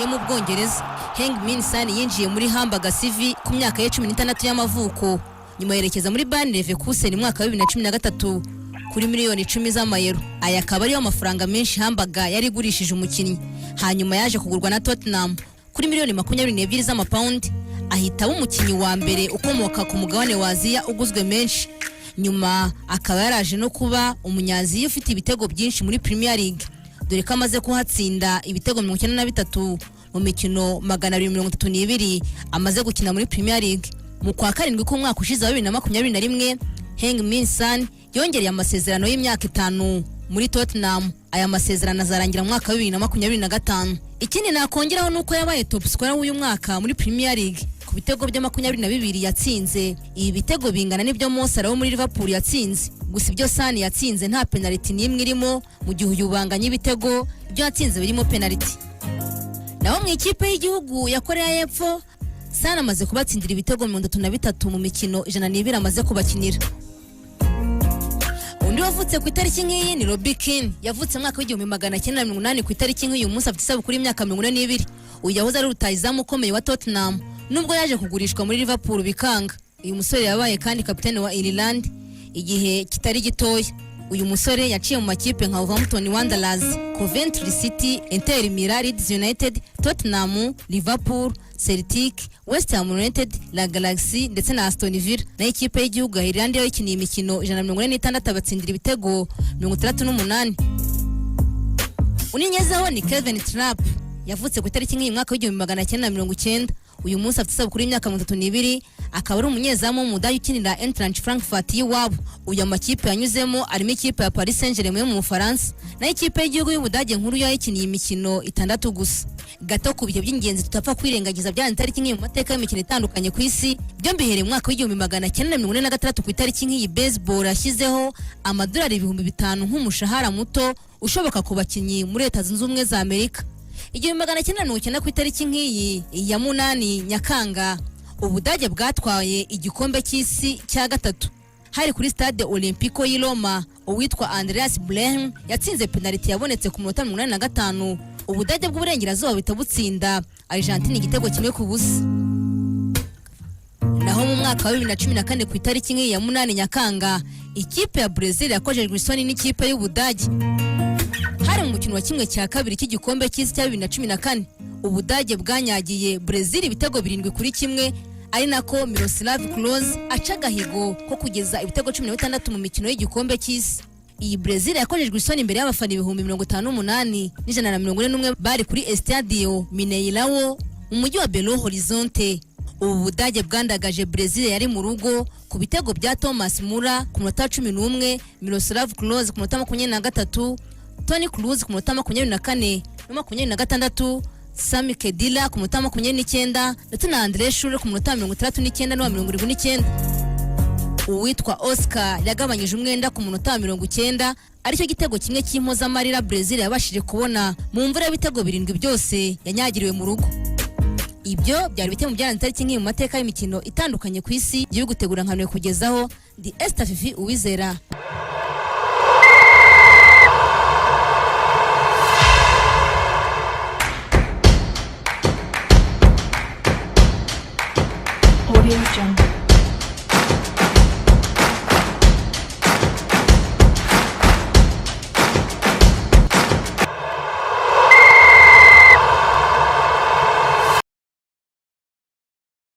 yo mu Bwongereza. Heung-min Son yinjiye muri Hamburg SV ku myaka ye 16 y'amavuko, nyuma yerekeza muri Bayer Leverkusen mu mwaka wa 2013 kuri miliyoni 10 z'amayero. Aya akaba ariyo mafaranga menshi Hamburg yari igurishije umukinnyi. Hanyuma yaje kugurwa na Tottenham kuri miliyoni 22 z'amapawundi, ahita aba umukinnyi wa mbere ukomoka ku mugabane wa Aziya uguzwe menshi. Nyuma akaba yaraje no kuba Umunyaziya ufite ibitego byinshi muri Premier League, dore ko amaze kuhatsinda ibitego 93 mu mikino 232 amaze gukina muri Premier League. Mu kwa karindwi k'umwaka ushize wa 2021, Heung-min Son yongereye amasezerano y'imyaka 5 muri Tottenham. Aya masezerano azarangira mu mwaka wa 2025. Ikindi nakongeraho ni uko yabaye top scorer w'uyu mwaka muri Premier League ku bitego bya 22 yatsinze. Ibi bitego bingana n'ibyo Mo Salah wo muri Liverpool yatsinze. Gusa ibyo Son yatsinze nta penalty n'imwe irimo, mu gihe uyu banganya ibitego, ibyo yatsinze birimo penalty. Naho mu ikipe y'igihugu ya Korea y'Epfo, Son amaze kubatsindira ibitego 33 mu mikino 102 amaze kubakinira. Undi wavutse ku itariki nk'iyi ni Robbie Keane. Yavutse mu mwaka wa 1980 ku itariki nk'iyi. Munsi afite isabukuru y'imyaka 42. Uyu yahoze ari rutahizamu ukomeye wa Tottenham, nubwo yaje kugurishwa muri Liverpool bikanga. Uyu musore yabaye kandi kapitene wa Ireland igihe kitari gitoya. Uyu musore yaciye mu makipe nka Wolverhampton Wanderers, Coventry City, Inter Milan, Leeds United, Tottenham, Liverpool, Celtic, West Ham United, LA Galaxy ndetse na Aston Villa. Naho ikipe y'igihugu ya Ireland yo yakiniye imikino 146, abatsindira ibitego 68. Uninyezeho ni Kevin Trapp. Yavutse ku itariki nk'iyi mwaka wa 1990. Uyu munsi afite isabukuru y'imyaka 32, akaba ari umunyezamu w'Umudage ukinira Eintracht Frankfurt y'iwabo. Uyu amakipe yanyuzemo arimo ikipe ya Paris Saint-Germain yo mu Bufaransa. Naho ikipe y'igihugu y'Ubudage nkuru yayikiniye imikino itandatu gusa. Gato ku bihe by'ingenzi tutapfa kwirengagiza byanze itariki nk'iyi mu mateka y'imikino itandukanye ku isi, byo mbihereye mu mwaka wa 1946 ku itariki nk'iyi, baseball yashyizeho amadolari 5000 nk'umushahara muto ushoboka ku bakinnyi muri Leta Zunze Ubumwe za Amerika. 1990 ku itariki nk'iyi ya 8 Nyakanga, Ubudage bwatwaye igikombe cy'isi cya gatatu. Hari kuri Stade Olimpico y'i Roma. Uwitwa Andreas Brehme yatsinze penaliti yabonetse ku munota 85, Ubudage bw'Uburengerazuba buhita butsinda Argentine igitego 1-0. Naho mu mwaka wa 2014 ku itariki nk'iyi ya 8 Nyakanga, ikipe ya Brazil yakojejwe isoni n'ikipe y'Ubudage. Hari mu mukino wa 1/2 cy'igikombe cy'isi cya 2014. Ubudage bwanyagiye Brazil ibitego 7-1, ari nako Miroslav Klose aca agahigo ko kugeza ibitego 16 mu mikino y'igikombe cy'isi. Iyi Brazil yakojejwe isoni imbere y'abafana 58,141 bari kuri Estadio Mineirao mu mujyi wa Belo Horizonte. Ubu Budage bwandagaje Brazil yari mu rugo ku bitego bya Thomas Muller ku munota wa 11, Miroslav Klose ku munota 23, Toni Kroos ku munota 24 na 26, Sami Khedira ku munota 29 ndetse na Andre Schürrle ku munota 69 n'uwa 79. Uwitwa Oscar yagabanyije umwenda ku munota wa 90, aricyo gitego kimwe cy'impozamarira Brazil yabashije kubona mu mvura y'ibitego birindwi byose yanyagiriwe mu rugo. Ibyo byari bike mu byaranze itariki nk'iyi mu mateka y'imikino itandukanye ku isi. Gihugu gutegura nkanuye kugezaho, ndi Esther Fifi Uwizera.